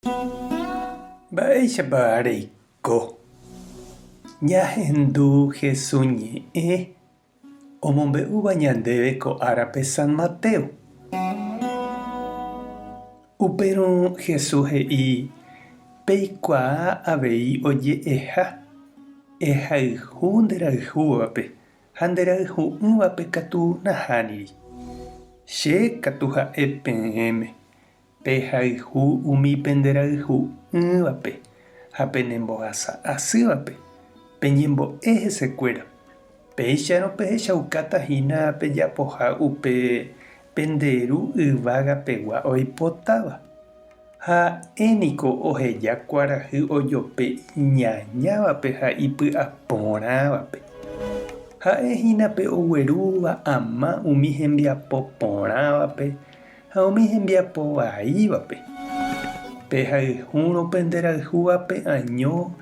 Mba'éichapa reiko? Ñahendu Jesús ñe'ẽ omombe'úva ñandéve ko árape San Mateo. Upérõ Jesús he'i, Peikuaa avei oje'eha, Ehayhu nderayhúvape ha nderayhu'ỹvape katu nahániri. Che katu ha'e peẽme, Pehayhu umi penderayhu'ỹvape ha penembohasa asývape, peñembo'e hesekuéra. Péicharõ pehechaukáta hína pejapoha upe pende Ru yvágapegua oipotáva. Ha'e niko oheja kuarahy ojope iñañávape ha ipy'aporãvape. Ha'e hína pe oguerúva ama umi hembiapo porãvape Ha umi hembiapo vaívape, pehayhúrõ penderayhúvape año,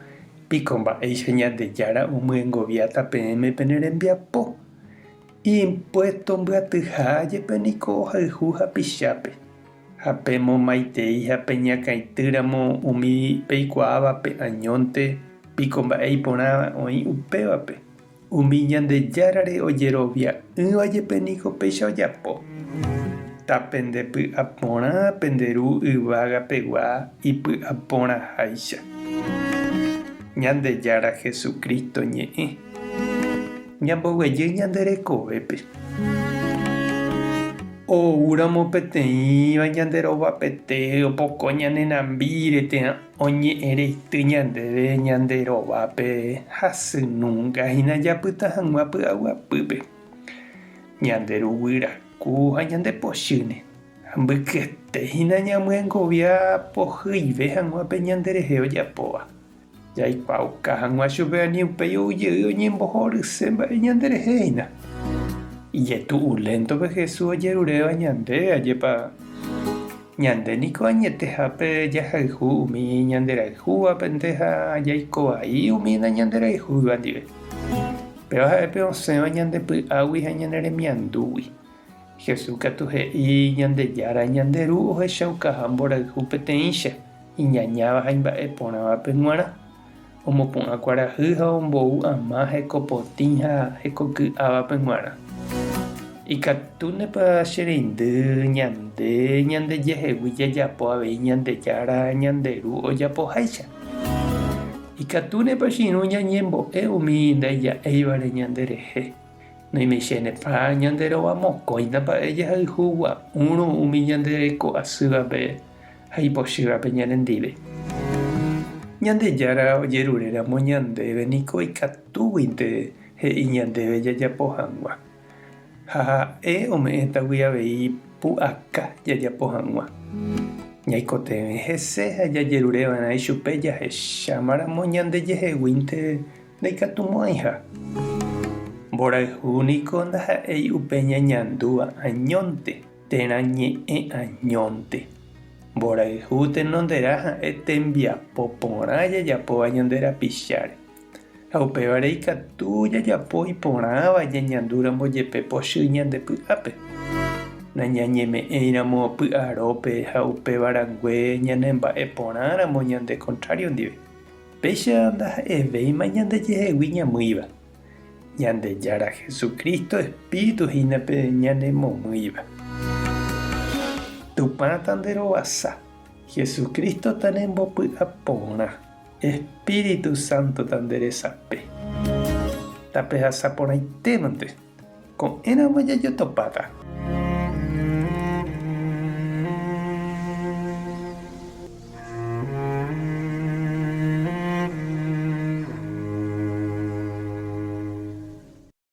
piko mba'éicha Ñandejára omyengoviáta peẽme pene rembiapo? Impuésto mbyatyha jepe niko ohayhu hapichápe, ha pemomaitei ha peñakãitýramo umi peikuaávape añónte, piko mba'e iporãva oĩ upévape? Umi Ñandejárare ojerovia'ỹva jepe niko péicha ojapo. Tapendepy'aporã pende Ru yvága pegua ipy'aporãháicha. Ñandejára Jesucristo ñe'ẽ. Ñamboguejy ñande rekovépe. Oúramo peteĩva ñande rovapete opoko ñane nambíre térã oñe'ẽ reity ñandéve ñande rovápe hasy nunga hína japyta hag̃ua py'aguapýpe. Ñande ruguyraku ha ñande pochýne, ha mbykyete hína ñamyengovia pohyive hag̃ua pe ñanderehe ojapóva. Jaikuaauka hag̃ua chupe ani upéi ou jey oñembohoryse mba'e ñanderehe hína. Ijetu'u léntope Jesús ojeruréva ñandéve, ajépa ñande niko añetehápe jahayhu umi ñanderayhúvapente ha jaiko vai umi nañanderayhúiva ndive. Péva ha'e pe osẽva ñande py'águi ha ñane remiandúgui. Jesús katu he'i Ñandejára ñande Ru ohechaukaha mborayhu peteĩcha, iñañáva ha imba'e porãvape g̃uarã. Omopu'ã kuarahy ha ombou ama hekopotĩ ha hekoky'ávape g̃uarã. Ikatúnepa che reindy ñande ñandejehegui jajapo avei Ñandejára ñande Ru ojapoháicha? Ikatúnepa che irũ ñañembo'e umi ndaija'éivare ñanderehe? Noimeichénepa ñande rova mokõita mba'e jahayhu gua'úrõ umi ñande reko asývape ha ipochývape ñanendive. Ñandejára ojeruréramo ñandéve niko ikatúguinte he'i ñandéve jajapo hag̃ua, ha ha'e ome'ẽtagui avei pu'aka jajapo hag̃ua. Ñaikotevẽ hese ha jajerureva'erã ichupe jahechámaramo ñandejeheguínte Ndaikatumo'ãiha. Mborayhu niko ndaha'éi upe ñañandúva añónte térã ñe'ẽ añónte. Mborayhu tenonderã ha'e tembiapo porã jajapóva ñande rapicháre. Ha upévare ikatu jajapo iporãva ñañandúramo jepe pochy ñande py'ápe. Nañañeme'ẽiramo py'arópe ha upéva rangue ñanemba'e porãramo ñande kontrário ndive. Péicha ndaha'evéima ñandejehegui ñamýiva. Ñandejára Jesucristo Espíritu hína pe ñanemomýiva. Tupã tanderovasa, Jesucristo tanembopy'aporã, Espíritu Santo tanderesape. Tapehasa porãitémante, ko'ẽramo jajotopáta.